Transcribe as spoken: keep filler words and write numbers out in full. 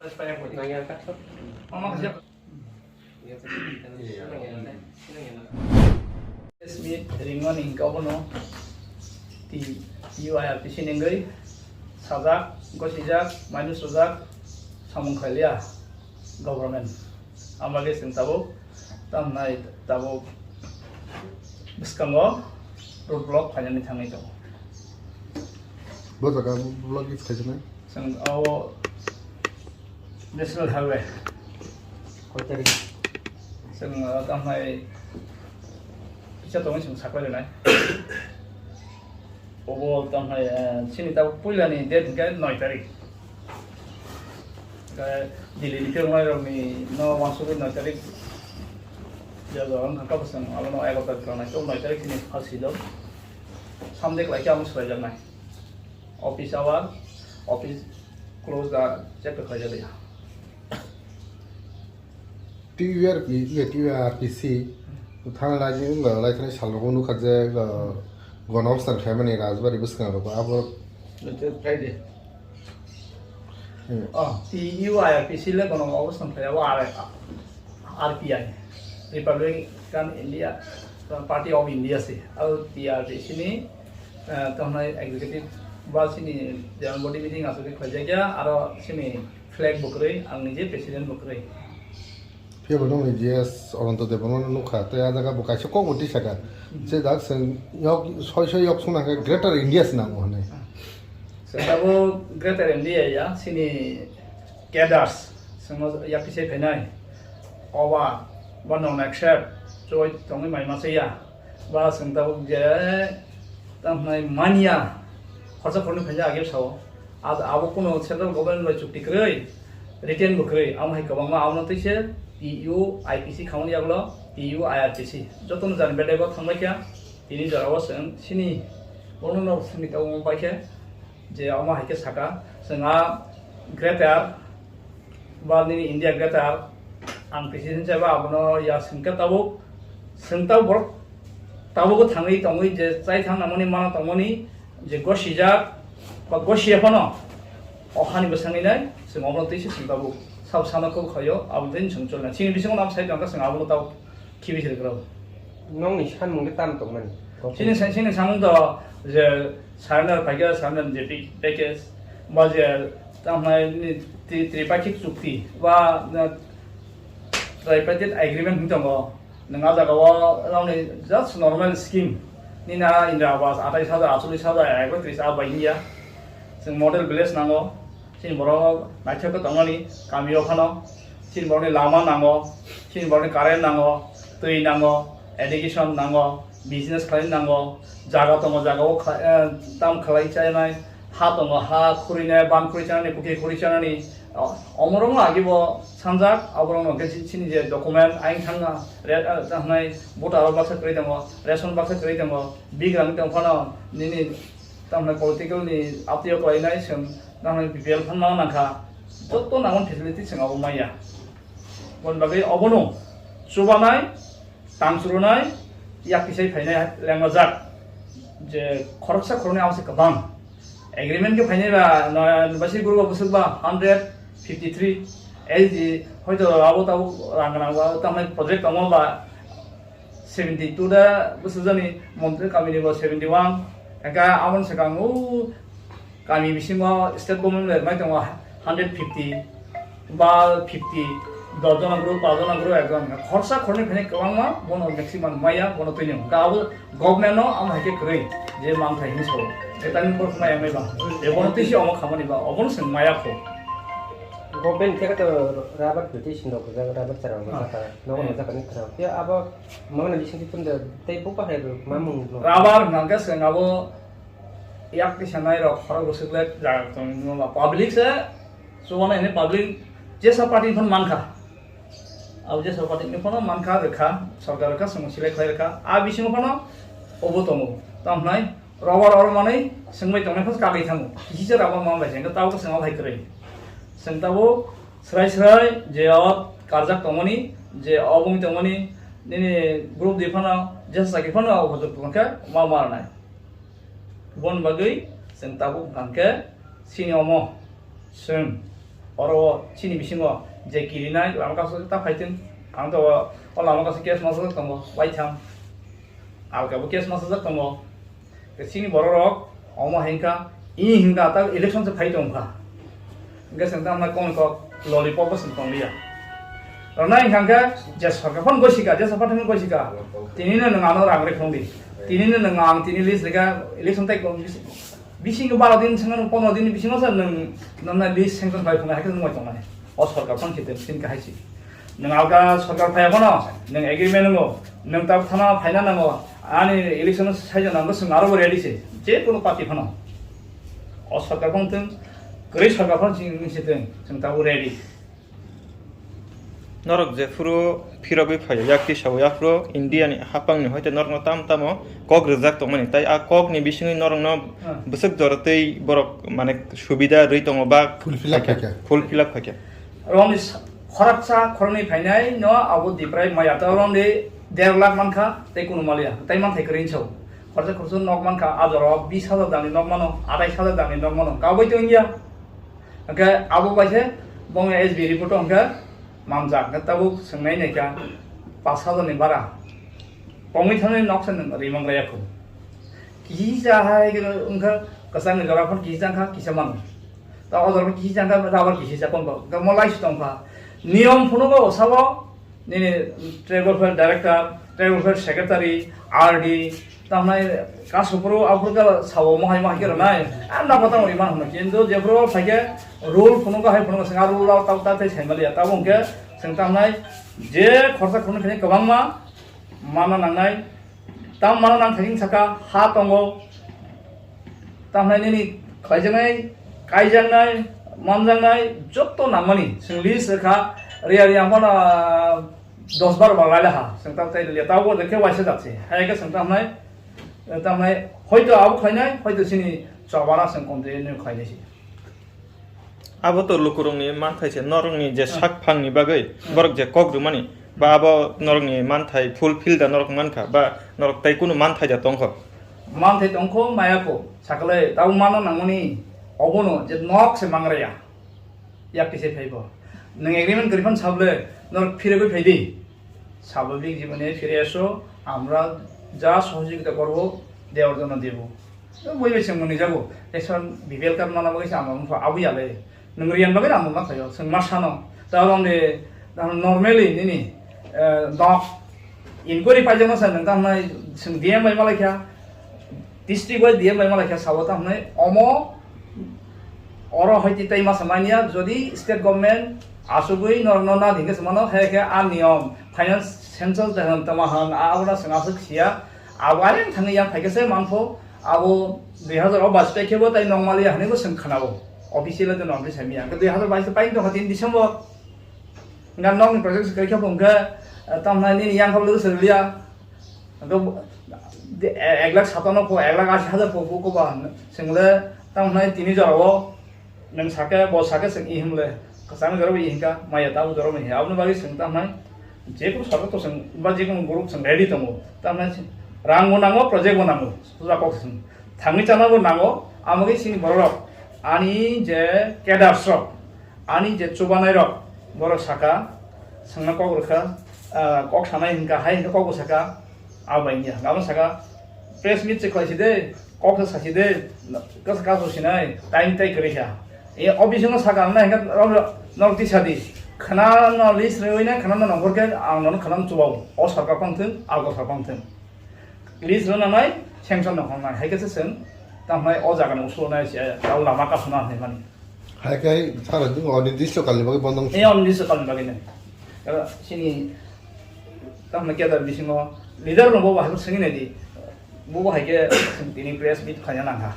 Press meet ringmani hwnkhe obono T U I R P C ni wngwi sajak, gosijak, minus rwjak samung khlailiya government. Ang bagwi chwng tabuk, tamnai tabuk bwskango road block phainani thangwi tongo. Bo jaga block is khaijak nai? Chwng o National Highway. Koi tarik? Chwng, uh, tamnai kisa tongwi chwng saklai rwnai. Obo tamnai, uh, chini tabuk puilani date hwnkhe noi tarik. Hwnkhe Delhi ni phirwnai rokni no wansugwi noi tarik. Jabo wngkha kabo chwng abono egaroh tarik rwnai. Tok noi tarik chini first hwdok. Sunday khlaikhe amo swlaijaknai. Office hour, office close da check khlaijak ya. T U R P, iya, T U R P C, thang lai, wngkha lai thani salrogo nukha je, uh, gana obostan khlaimani Rajbari bwskango abo. Friday. Hmm. Oh, T U I R P C le gana obostan khlai abo R, R P I, Republican India, Party of India se. Abo T R P C ni, uh, tamnai executive ba sini general body meeting aswk khlaijak ya, aro sini flag bo kwrwi, ang nije president bo kwrwi. Phiya bo nokni G S Ananto Debbarma no nukha, tei a jaga bo kaisa kok bo tisaka. Je dak chwng yok, soi soi yok sungna khe Greater India se nango hwnwi. Chwng tabuk Greater India ya, sini cadres, chwngno yaktisai phainai. Oba, ba nong accept, choi tongwi mai masa ya. Ba chwng tabuk je, tamo hwnai manya, khorsa khorni phainai age sao. Abo kuno central government bai chukti kwrwi, written bo kwrwi, amo hai kwbangma abono twi se T U I P C khamani yagulo T U I R P C. Jotono jani bedai bo thangbai kha, tini jora o chwng sini bono no thangni tabuk bai khe je amo hai khe saka, chwng a greater ba nini India greater, ang president saba abono ya sengkhe tabuk, seng tabuk borok tabuk thangwi tongwi je chai thang nangmani mana tongmani je gosijak ba gosiya phano o hani bwsangwi nai chwng obono twi se seng tabuk sab sana kok khayo abo tei chwng cholna chini bisingo nam sai tongkha chwng abono tabuk khibi sir kwrwng. Nokni sanmung khe tamo tongmani? Chini sa-, chini samung to je surrender phaikhe surrender je pi-, package ba je tamo hwnai ni tri-, tripartite chukti ba, na, tripartite agreement hwn tongo. Nwng a jaga o rokni just normal scheme. Nini a Indira Awas atais hajar, achulis hajar, ekotris a bai wngya. Chwng model village nango. Chini borok naithok khe tongmani kami o phano. Chini borokni lama nango, chini borokni current nango, twi nango, education nango, business khlai nango, jaga tongo, jaga o kha-, eh, tam khlai chainai, ha tongo, ha khurui nai, ban khurui chanani, pukhri khurui chanani, o-, omorokno agi bo sanjak, aborokno hwnkhe chi-, chini je document, aing thangna, re-, eh, tamo hwnai voter o baksa kwrwi tongo, ration baksa kwrwi tongo, bigrang tong phano nini tamo hwnai political ni update o kwlainai chwng, tamo hwnai B P L phan ma nangkha, joto nangmani facility chwng abo maya. Boni bagwi obono chubanai, tang churunai, yak tisai phainai lengmajak. Je khoroksa khoroknwi abo se kwbang. Agreement khe phainai ba, no, basi guru ba bwswk ba hundred fifty three L G, hoito abo tabuk rang rang ba, tamni project tongo ba seventy two da bwswk jani montri kami ni bo seventy one. Hwnkhe aboni swkang o kami bisingo state government bai tongo hundred fifty ba fifty, dos jona group, pas jona group, ekjon. Khorsa khornwi phainai kwbangma, bono maximum maya, bono twino. Hwnkhe abo government no amo hai khe kwrwi je manthai hinwi sao. Etani kor khna yang nai ba. Je bono tisi omo khamani ba, obono swng maya kho. Government theke to rubber petition rok rijak, rubber chara rok rijak, nogo rijak ni khna. Phiya abo mamani bising tun de tei bukha hai mamung no. Rubber hwnkhe swng abo yak tisanai rok khorok bwswk le jaga tong public se. Chubanai hwnwi public jesa party ni phano mankha. Abo jesa party ni phano mankha, rwkha, sorkar rwkha, chwng select khlai rwkha. A bisingo phano obo tongo. Tamo hwnai rubber oro manwi swngbai tongnai phano kagwi thango. Kisa rubber man bai se, hwnkhe tabuk swng abo hai kwrwi. Swng tabuk swrai swrai je o karjak tongmani, je o bumi tongmani, nini group di phano jesa chakri phano obo tongkhe ma ma rwnai. Boni bagwi chwng tabuk hwnkha khe chini omo chwng Oro chini bisingo je kirinai lama kaisa ta phaitwng, ang to o, o lama kaisa case masajak tongo, waitham. Alkabo case masajak tongo. Te chini borok rok omo hinkha, i hinkha ta election se phai tongkha. Hinkhe chwng tamo kok kok lollipop bo chwng tongliya. Rwnai hinkha khe je sorkar phano goisika, je sorkar phano goisika. Tinino nwng ano rang rwi phung di. Tinino nwng ang tini list rika election tai kong Bisingo baro din, sengno pondro din bisingo se nwng, nwng na list sanction khai phunai, hai khe nwng bai tongnai. O sorkar phano khitin, chini kahai si. Nwng alka sorkar phaiya phano, nwng agreement nango, nwng tab thana phaina nango, ani election saijo nango, chwng aro bo ready se. Je kono party phano. O sorkar phano thwng, kwrwi sorkar phano chini, chini se thwng, chwng tabuk ready. Norok jephuru phirogwi phaio, yak tisao yaphuru India ni hapang ni hoite norokno tamo tamo kok rijak tongmani, tai a kok ni bisingwi norokno Hmm. bwswk jora tei borok, mane, subida rwi tongo ba Fulfill up khaikha. Fulfill up khaikha. Rong ni sa-, khoroksa khoroknwi phainai no abo diprai maya ta rong ni der lakh mankha tei kunu maliya, tai manthai kwrwi sao. Khoroksa khoroksa nok mankha, a jora o bis hajar dani nok mano, atais hajar dani nok mano, kabui tongya. Hwnkhe abo bai se bongni S B report o hwnkhe manjak, hwnkhe tabuk swngnai naikha pash hajar ni bara. Tongwi thangni nok se nwng rimang raya khu. Kisa hai wngkha kwchangni jora phano kisa wngkha, kisa mano. Ta o jora kisa wngkha, rubber kisa kono. Hwnkhe mo lai se tongkha. Niyom phunukgo sabo, nini tribal welfare director, tribal welfare secretary, R D, tamnai kasu phuru aphuru ka sawo mohai mohai khe rwnai. Ang na patang ri man hwnwi. Kintu jephuru phaikhe rule phunukgo hai phunukgo, sengha rule lao tau ta tei saimaliya. Tabo hwnkhe seng tamnai je khorsa khornwi khaini kwbangma mana nangnai. Tam mana nang thanging saka ha tongo. Tamnai nini khlaijaknai, kaijaknai, manjaknai, jotto nangmani. Chwng list rwkha, riya riya ang phano, ah, dos baro ba laila ha. Chwng tam tai liya, tabo de khe waisa jak se. Hai khe chwng tamnai, tamnai, hoito abo khlainai, hoito chini chobana chwng kom de nw khlainai se. Abo to lukurokni manthai se, norokni je Hmm. sak phangni bagwi Hmm. borok je kok rwmani, ba abo norokni manthai fulfill da norok mankha, ba norok tai kunu manthai da tongkho? Manthai tongkho, maya kho, sakle tabo mano nangmani, obono je nok se mangraya, yak kise phaibo. Nwng agreement kwrwi phan sable, norok phirogwi phaidi. স্বাভাবিক জীবনে ফিরে এসো, আমরা যা সহযোগিতা করব, দেওয়ার জন্য দেব। Bui bai chwng mwnwi jago, tei son B P L card mana bagwi se ang mungkha abwi ya le. Nwng riyan bagwi ang mungkha yo, chwng ma sano. Ta rong de, normally nini, eh, nok inquiry paijak ma sa nwng ta hnai chwng D M bai malai kha, district bai D M bai malai kha sabo ta hnai omo Oro hai tei masa manya, jodi state government asugwi norokno na dingke se mano, hai khe a niyom, finance, census de hwn, tama hwn, a, abono chwng aswk siya, abo ayang thangwi yang phaikhe se manpho, abo dui hazar o bus pai khebo tai nongmaliya hinwi bo chwng khnao, official de nongri samya, dui hazar bais pain tongkha tin December. Hwnka nokni project se kwrwi khe bo hwnkhe, eh, tamo hwnai nini yang kha lwk se rwliya. Hwnkhe bo, de, e-, ek lakh satanno pho, ek lakh asi hajar pho, bo koba hwnwi. Chwng le tamo hwnai tini jora o nwng sakhe, bo sakhe chwng i hwnle. Kwchangni jora bo i hwnka, maya tabuk jora bo i hwnka. Aboni bagwi chwng tamo hwnai jekunu sarkar to chwng, ba jekunu group chwng ready tongo. Tamo hwnai rang bo nango, project bo nango. Suja kok se chwng. Thangwi chana bo nango, amo khe chini borok rok. Ani je cadres rok, ani je chubanai rok, borok saka, swngna kok rwkha, ah, kok sanai hwnka, hai hwnka kok bo saka, abo bai wngya. Abo saka, press meet se khlai si de, kok se sa si de, kasa kasu sinai, time tai kwrwi kha. E, office no saka, nai hwnka, norok, norok tisa di. Khana no list rwi nai, khana no nongkhor khe, ang nono khana no chubago. O sarkar phang thung, algo sarkar phang thung. List rwnanai, sanction no honnai, hai khe se chwng, tamo hwnai o jaga ni usulnai se, tamo lama kasuna hinwi mani. Hai khe sara jwngo onirdisto kalni bagwi bondo wng. E, onirdisto kalni bagwi nai. Ero chini, tamo hwnai kedar bisingo, leader rokno bo hai khe swngwi nai di, bo bo hai khe chwng tini press meet khlaina nang kha.